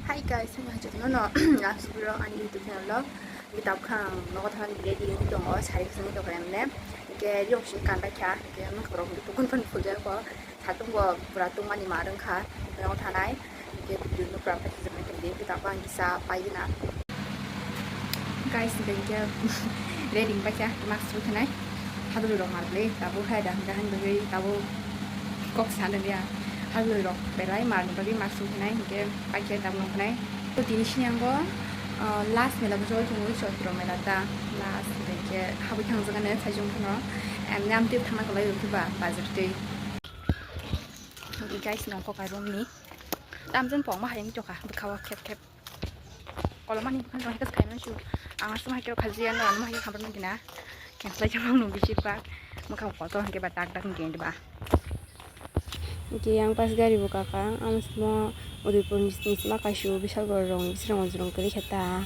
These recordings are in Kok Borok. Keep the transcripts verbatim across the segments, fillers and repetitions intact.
Hi guys, ang hai jotono no ang subiro ani YouTube channel o. Kitab khang nogo thang ready wngwi tongo, sari khasangwi tongo emne. Hingke yok sing kan baikha, hingke ang khorok hingke tukun pan phulya ko. Satung bo pura tungmani ma rwngkha, nogo thanai. Hingke video no pura paikha jemai tongdi, kitab ang kisa paigina. Guys, hingke ready wngpaikha, mask rwkhanai. Hadwlwi rok mar bwlwi tabuk hai da, hingke han bagwi tabuk kok sana liya. Hadwlwi rok belai mar ni bagwi mask rwkhanai, hingke paikhe tabuk nongkhanai. To tini sini ang bo, ah, last mela bo jol chungwi Chaitro mela ta. Last hingke habwi thangjak ani saichung phano. Em, nam tip thangna kwlai rwkhe ba bazar twi. Hingke guys, nongkho kai room ni. Tamjani pokma hai wngwi tongkha, bwkha o khep khep. Kolomani bwkhani tong hai khe khaimani su. Ang aswk hai khe khajiya no, ano hai khe khambar nang kina. Kengslai jabang no bisi bak. Bwkha kotor hwnkhe ba tak tak hwnkhe ba. Hwnkhe yang pas gari bo kaka, ang samo Udaipur ni sini sima kaisu Bishalgarh rong, Bishalgarh rong kwrwi khe ta.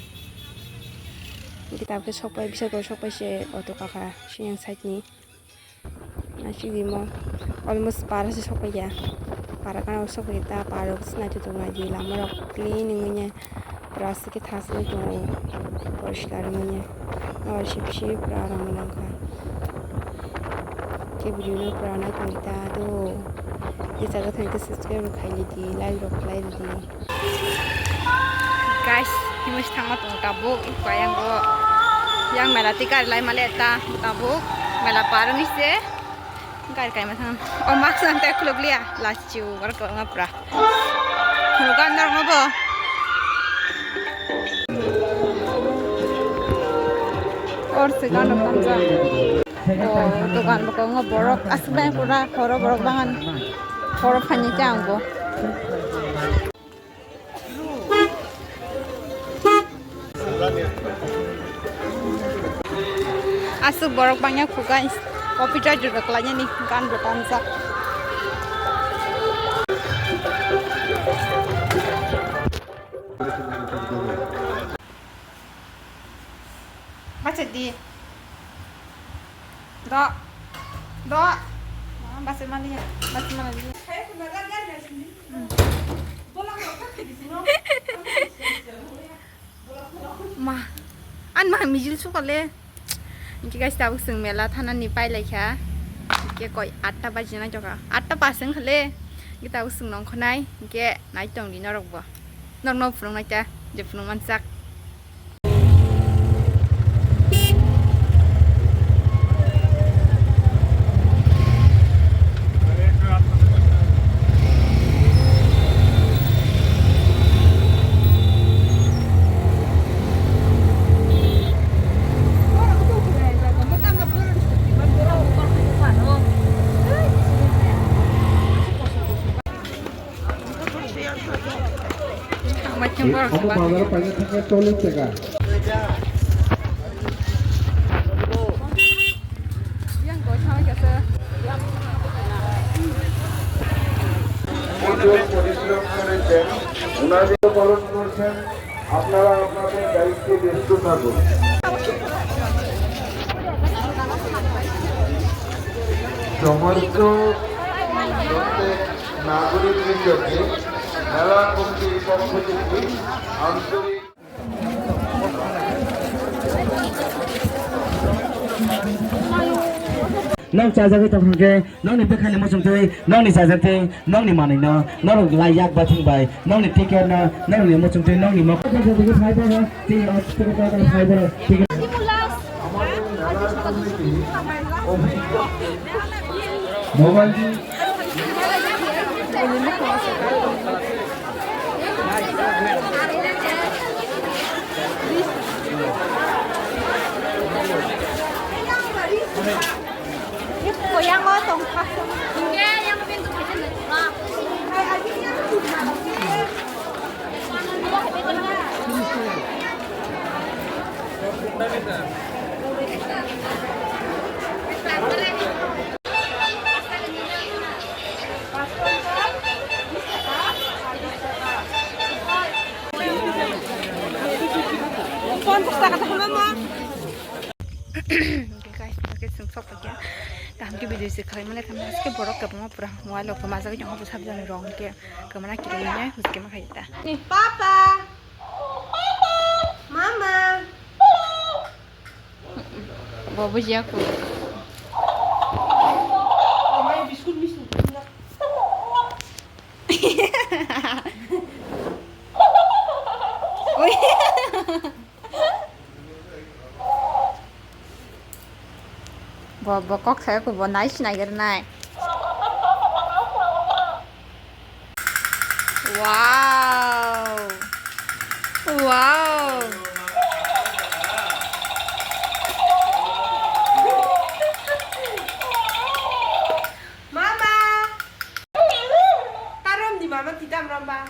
Hwnkhe tabukhe sokpai, Bishalgarh sokpai se auto kaka, sini yang side ni. Naisik di mo almost para se sokpaiya. Para gana o sokpaiya ta para rok se naithotok nai di lama rok clean wngwi ne pura aswk khe thaswi tongo poriskar wngwi ne. Nokbar sip sip pura aram nangkha. Khe video no pura nai tongdi ta do. Tei chajak thani khe subscribe rok khailai di, like rok khlai di. Guys, himwi se thangma tongo tabuk, kaya bo yang mela tei gari lai male ta tabuk mela par wngwi se gari kaima thang. O mask ang tei khuluk liya, lachiu bar ko nga pura. Khuluk gan dor ngo bo. Or se gan dor tamja. O dogan bo ko ngo borok aswk bai pura horo borok bangan horo phani ta ang bo. Aswk borok bangya kho guys, copy try rwkhlainani gan bo tangjak. Bacha di. Do. Do. Bacha maliya. Bacha maliya. Ma. An ma mijil sukale. Hingke guys, tabuk chwng mela thanani pailaikha. Hingke koi atta baji nai tongkha. Atta pas wngkhale. Hingke tabuk chwng nongkhonai. Hingke nai tongdi norokbo. Norokno phunuknai ta. Je phunuk mansak. Omo bazar o paina thangkhe chollish taka. প্রচুর পরিশ্রম করেছেন, ওনাদের পালন করছেন। আপনারা আপনাদের দায়িত্বে ব্যস্ত থাকুন। সমস্ত প্রত্যেক নাগরিক বৃন্দকে মেলা কমিটির পক্ষ থেকে আন্তরিক Nong chajagwi tong hwnkhe, nongni bwkhani muchungtwi, nongni chajaktwi, nongni manwino, norok lai yak bathang bai, nongni ticket no, nongni muchungtwi, nongni mok-, phai borok, tei o phai borok, ticket. Guys, guys, chwng sok paikha. Kaham khe video se khlai mani kha, haske borok kwbangma pura mobile rok kwmajagwi tongo, bwsajani rong khe kwmana kirwi hwnwi huske ma khaita. Papa! Mama! Bo bujiya ko. Amai biskut misu. Oi. Bo, bo kok sayo ko, bo nai sinai gari nai. Wow. Wow. Mama. Tarom di mama kitam ramba.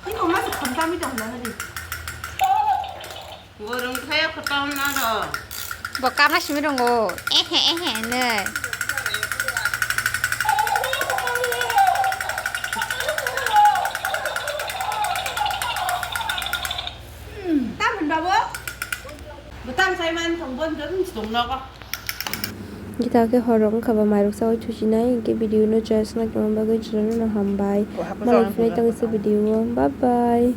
Ini mama se kham tami tong na ni. Gorong thaya khotom na ro. Bo kama simi rongo. Ehe, ehe, ne. Tam hwn babo? Bwtang saiman thong bon jom chitong nogo. Gita khe hor wngkha ba mairok sawi thusinai, hinkhe video no joyous na khe bagwi chwraino hambai. Malai phunai tongwi se video o. Bye bye.